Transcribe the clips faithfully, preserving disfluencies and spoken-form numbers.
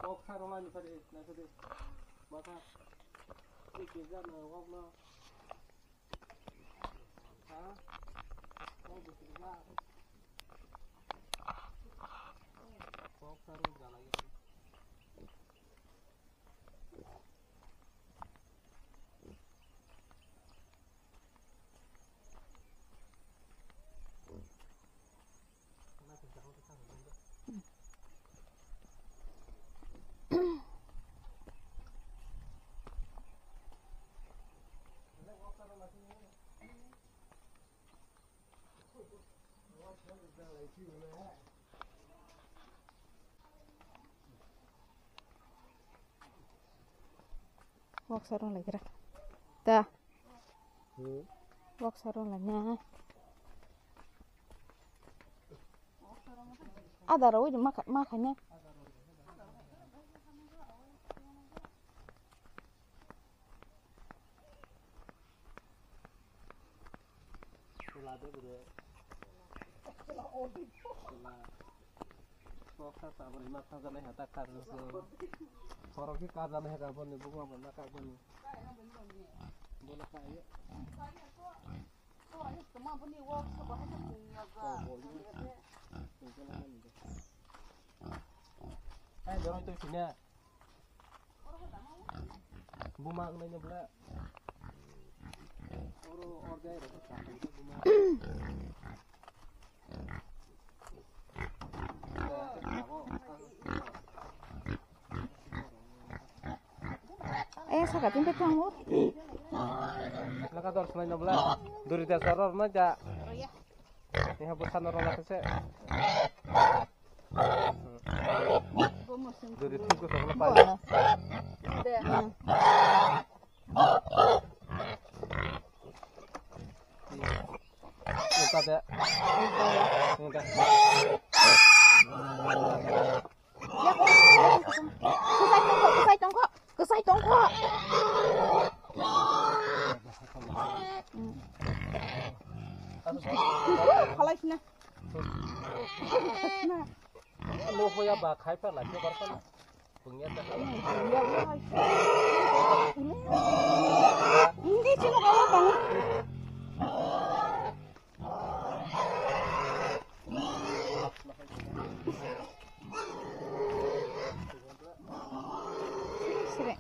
Kok sa rwmani phari, naisadi. Masa. Tei kisa na wak no. Ha? Kok bwswk ba? Kok sa rw jala ya. Wak sarung lagi ra. Ta. Hmm. Wak sarung lagi na. Ada rawi ma ma kanya. Chwla de bwrwi. Chwla. Kok sa sa bwrwi ma khajanai ha ta kar se. Khorok khe kajanai ha boni buma bana kak boni. Bono kaiye. Ko bo ni. Ko bo ni. Ai doroi to sini. Buma ang nanya bela. Oro order ro ka buma. Eh, saka tin pe thang o. Laka dor swnai no bela. Duri da soror na ja. Ni ha bwsa no rwna khe se. Duri thik ko sokna pai. Bo. De. Uta de. Uta. Kwsai tongkho, kwsai tongkho, kwsai tongkho. Phalai sina. Lo hoya ba khai pha lai ke bar kana. Pungya ta. Hindi sino kaya bang. Sire.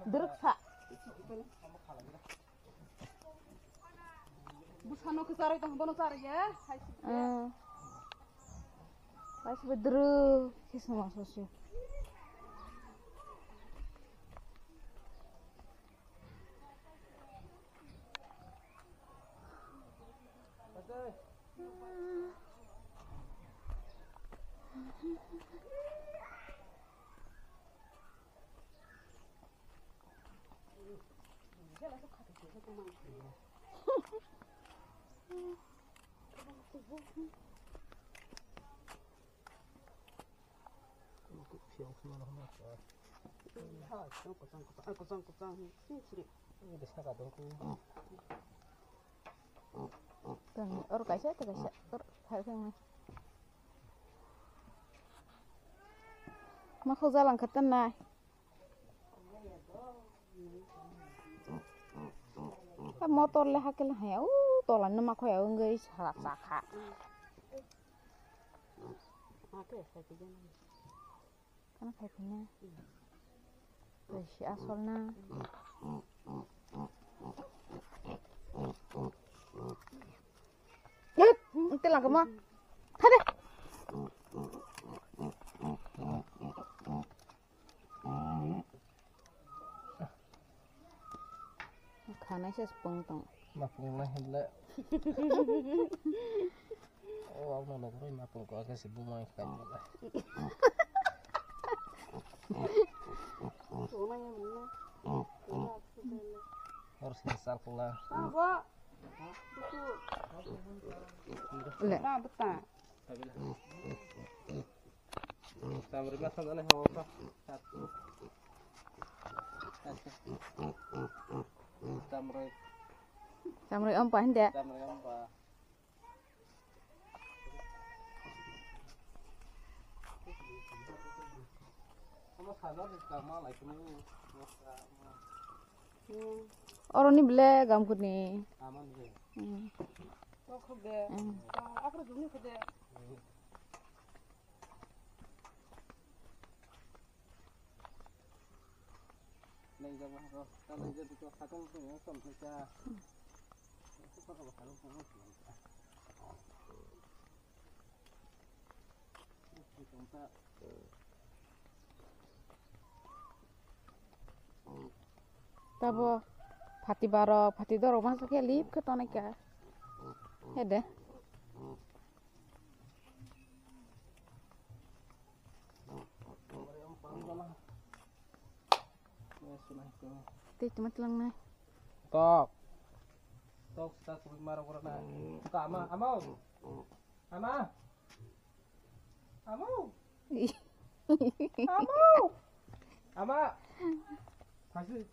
Duruk sa. Bwsano kwcharwi tong, bono charwi ya, hai se. Ah. Hai se bedru, khe sama sosi. Oro kaisa, oro kaisa, oro khai khai. Ma khok jalang khe tan nai. Motor le hakhe le haya, u tola numa khoya wngwi sara sakha. Kana khai phina. Kaisa asol na. Hit, te langkamo. Thade. Khanai se pung tong. Ma pung na himle. O, ang no nokro ma pung ko ke si bumai ka mo. Or si sal pula. Le. Na beta. Tamrwi ma sanjani hawa pa. Tamrwi. Tamrwi ompa hinde. Tamrwi ompa. Oroni bele gamkuni. Hmm. Tabo phati barok, phati dorok masa khe lip khe tonwi kha. Hede. Tei tuma tlangnai. Tok. Tok sa kubui maro gora na. Ka ama, ama. Ama. Ama. Ama. Ama. Phaisi.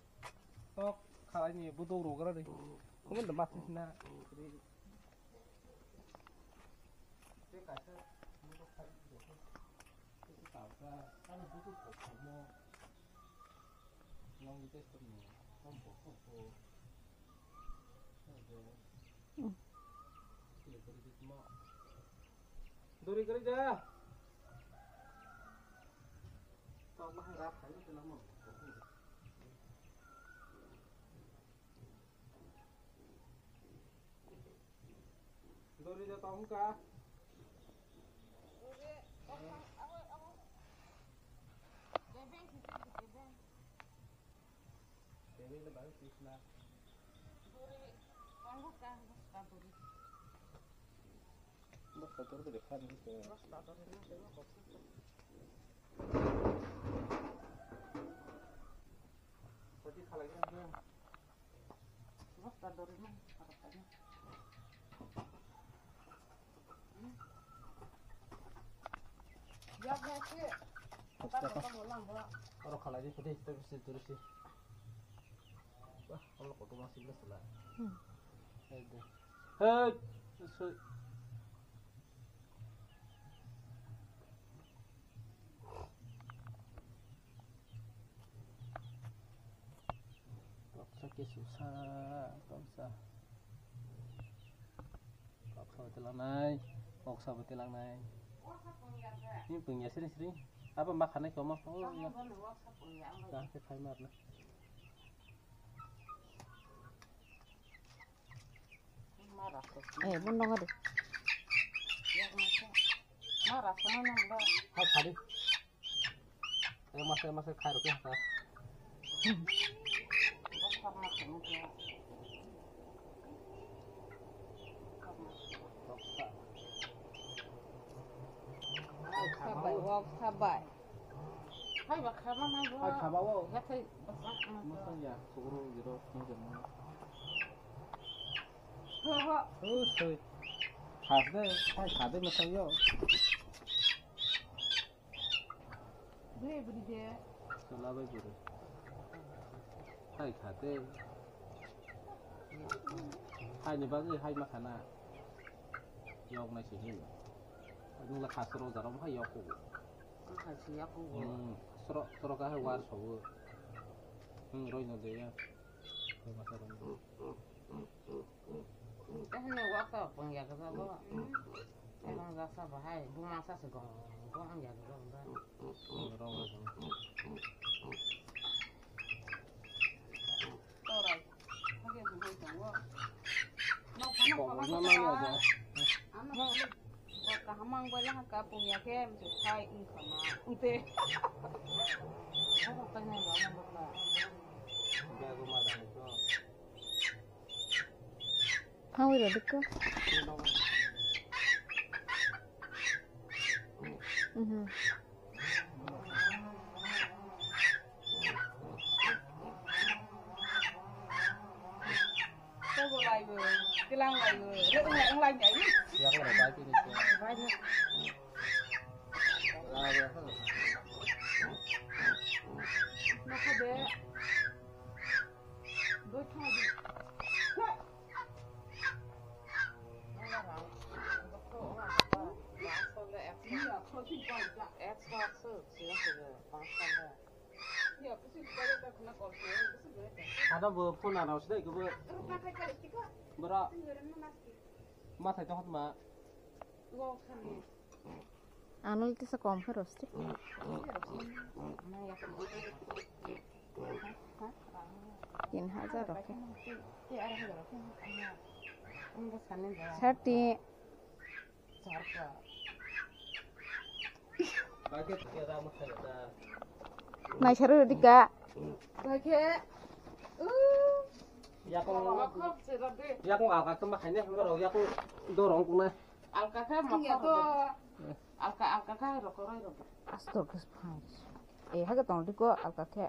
Tok khalai ni budok rogora de. Kumun de mat na. Dori gari da. Tok bahai rap khai ni tela mo. Dori da tong ka. Tebeng le baru tisna. Basta tor de khan ni ke. Tadi khalai ni. Basta dori na, harap tadi. Yak yak sih. Oro khalai di, putih, tapi sih, terus sih. Wah, kalau kotor masih belas lah. Hmm. Hei, hei, sorry. Toksa kesu sa, toksa. Toksa betelanai, toksa betelanai. Ini punya sini sini. Apa makannya kamu? Oh ya. Nah, saya khai marna. Eh, bundong ada. Hai, tadi. Eh, masih, masih khai roti apa? Sabai, wak sabai. Hai ba khama na bo. Hai khama bo. Ya thai ba sa ma. Masa ya, suguru giro ni jema. Ho ho. Hus hoi. Khade, hai khade masa yo. Bre bri de. Sala bai buru. Hai khade. Hai ni bagwi hai ma khana. Yok nai sini. Nung la khasro jaro hai yok ko. Ang khai si yak ko. Hmm, sro, sro ka hai war so. Hmm, roi no de ya. Ko ma sa roi. Tahne wak sa pang yak sa bo. Pang yak sa ba hai, bu ma sa se gong, gong ang yak sa ba. Hmm, roi no. Torai. Hage bu hai tong wo. Nok phano ko phano ma ma ya. Kaham ang bai lang ka pung ya khe mse khai wng kha ma wng te. Abo kai nai ba ma bokla. Hawi ra dikko. Mhm. Kobo laibo, tilang laibo, le wng lai wng lai jai. Yak lai bai pini se. Bai ni. Lai ya. Nokho de. Doi thang di. Nokho de. Ekso, ekso, ekso, ekso. Ada bo phone ana sida ko bo. Bora. Mathai to hotma. Ano tisa kom khe rosti. Tin hajar rok khe. Sati. Naisaro dika. Yakung, yakung alka kema khaine, yakung dorong kuna. Alka khe mokol to. Alka, alka khe rokoroi rok. Astor khe phai. E, hake tong diko alka khe.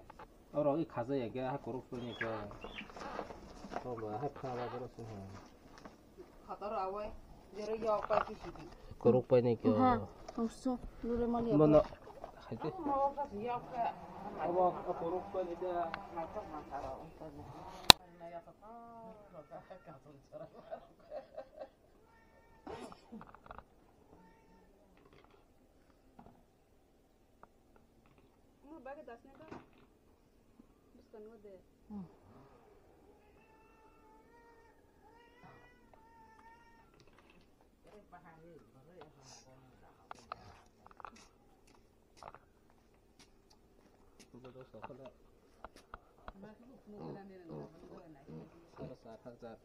Oro i khaja ya ke ha korok poni ko. Ko ba ha pha ba boro sung ha. Khatar awai, jere yok pa ki sidi. Korok pai ni ko. Ha, usu, lule mali. Mono, haite. Mo ka si yok ka. Abo korok pai ni da. Ma ka ma ka ro. Na ya ka ka ka ka. Mo bage das ne ba. Bwskango de. Hmm. Sara sat hajar.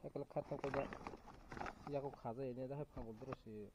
Ekla khatna ko ba yaku khaja ini dah phang bodro si.